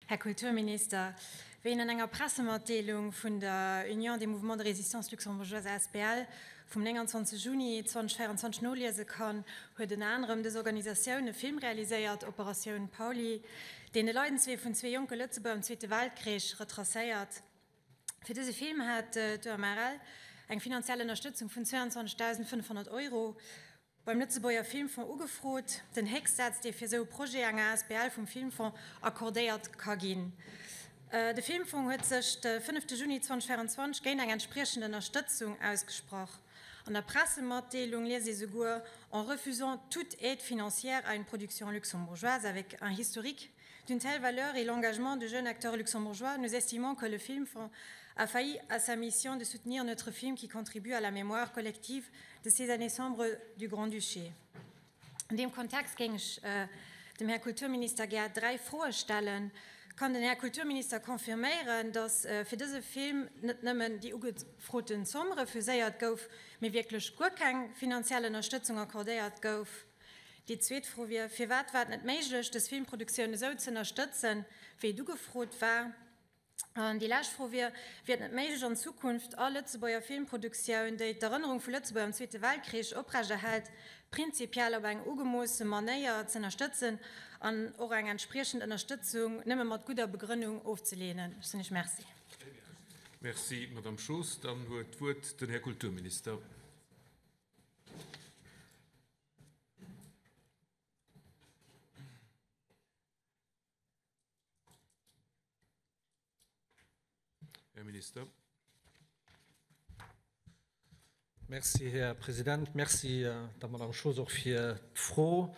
Här Kulturminister, wéi een an enger Pressematdeelung vun der Union des Mouvements de Résistance Luxembourgeoise asbl vum 29 Juni 2024 noliese kann, huet ënner anerem dës Organisatioun e Film realiséiert, Operatioun Pauly, deen de Leidenswee vun zwee jonke Lëtzebuerger am Zweete Weltkrich retracéiert. Fir dëse Film hat d'UMRL eng finanziell Ënnerstëtzung vun 22.500 Euro beim Lëtzebuerger Filmfong ugefrot, den Héchstsaz, dee fir esou e Projet enger asbl vum Filmfong accordéiert ka ginn. De Filmfong huet sech de fënnefte Juni 2024 géint eng entspriechend Ënnerstëtzung ausgesprach. An der Pressematdeelung liest ee souguer, En refusant toute aide financière à une production luxembourgeoise avec un historique d'une telle valeur et l'engagement de jeunes acteurs luxembourgeois, nous estimons que le Filmfonds a failli à sa mission de soutenir notre film qui contribue à la mémoire collective de ces années sombres du Grand-Duché. An deem Kontext géing ech dem Här Kulturminister gär dräi Froe stellen. Kann den Här Kulturminister confirméieren, datt fir dëse Film net nëmmen déi ugefroten Zomm refuséiert gouf, mee wierklech guer keng finanziell Ënnerstëtzung accordéiert gouf? Déi zweet Fro wier, Firwat war et net méiglech, dës Filmproduktioun esou ze ënnerstëtzen, wéi et ugefrot war? An déi lescht Fro wier, Wier et net méiglech, an Zukunft all Lëtzebuerger Filmproduktioun, déi d'Erënnerung vu Lëtzebuerg am Zweete Weltkrich oprechterhält, prinzipiell op eng ugemoosse Manéier z'ënnerstëtzen an och eng entspriechend Ënnerstëtzung nëmme mat gudder Begrënnung ofzeleenen? Ech soen Iech Merci. Merci, Madamm Schoos. Dann huet d'Wuert den Här Kulturminister. Här Minister. Merci, Här President. Merci der Madame Schoos och fir d'Fro.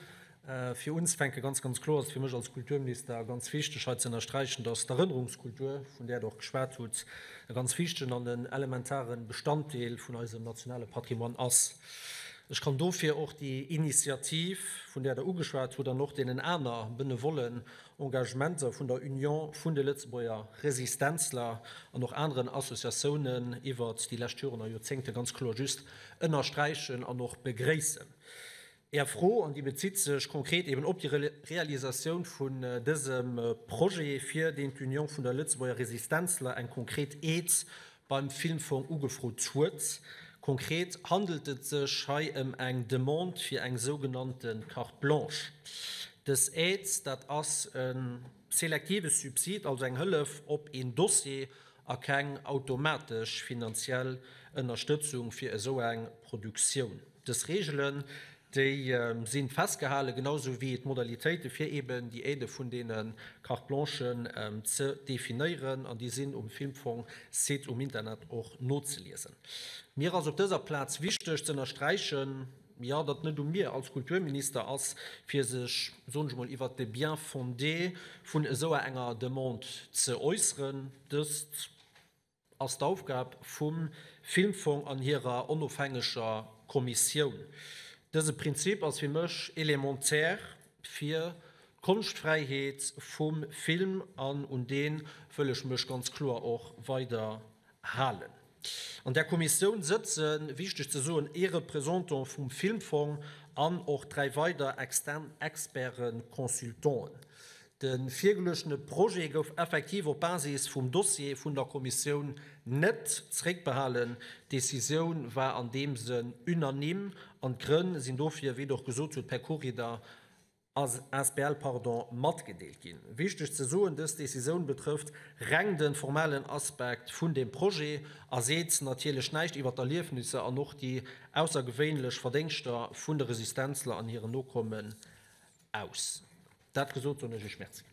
Fir unzefänke ganz, ganz kloer ass et fir mech als Kulturminister ganz wichteg hei ze ënnersträichen, dass d'Erënnerungskultur, vun där Der och geschwat hutt, e ganz wichtegen an en elementare Bestanddeel vun eisem nationale Patrimoine ass. Ech kann dofir och déi Initiativ, vun där Der ugeschwat hutt, an och deenen aner benevollen Engagementer vun der Union vun de Lëtzebuerger Resistenzler an och aneren Associatiounen iwwert déi lescht Joren a Joerzéngte ganz kloer just ënnersträichen an och begréissen. Är Fro, an déi bezitt sech konkret eben op déi Realisatioun vun dësem Projet, fir deen d'Union vun der Lëtzebuerger Resistenzler eng konkret Aide beim Filmfong ugefrot huet. Konkret handelt et sech hei ëm eng Demande fir eng sougenannte Carte blanche. Dës Aide, dat ass e selektive Subsid, also eng Hëllef op een Dossier a keng automatesch finanziell Ënnerstëtzung fir esou eng Produktioun. Dës Reegelen, déi si festgehalen, genau sou wéi d'Modalitéite fir eeben déi Aidë vun deene Carte blanchen ze definéieren, an déi sinn um Filmfong-Site um Internet och nozeliesen. Mir ass op dëser Plaz wichteg ze ënnersträichen, jo, datt net u mir als Kulturminister ass, fir sech, soen ech mol, iwwert de Bien-fondé vun esou enger Demande ze äusseren. Dëst ass d'Aufgab vum Filmfong an hirer onofhängeger Kommissioun. Dëse Prinzip ass fir mech élémentaire fir d'Konschtfräiheet vum Film an un dee wëll ech mech ganz kloer och weider halen. An där Kommissioun sëtzen, wichteg ze soen, ee Représentant vum Filmfong an och 3 weider extern Experten, Consultanten. De virgeluechtene Projet gouf effektiv op Basis vum Dossier vun der Kommissioun net zréckbehalen. D'Decisioun war an deem Sënn unanime an d'Grënn sinn dofir, wéi Der och gesot hutt, per Courrier der asbl pardon, matgedeelt ginn. Wichteg ze soen, dës Decisioun betrëfft reng de formalen Aspekt vun deem Projet a seet natierlech näischt iwwer d'Erliefnisser an och déi aussergewéinlech Verdéngschter vun de Resistenzler an hiren Nokommen aus. Dat gesot, soen ech Iech Merci.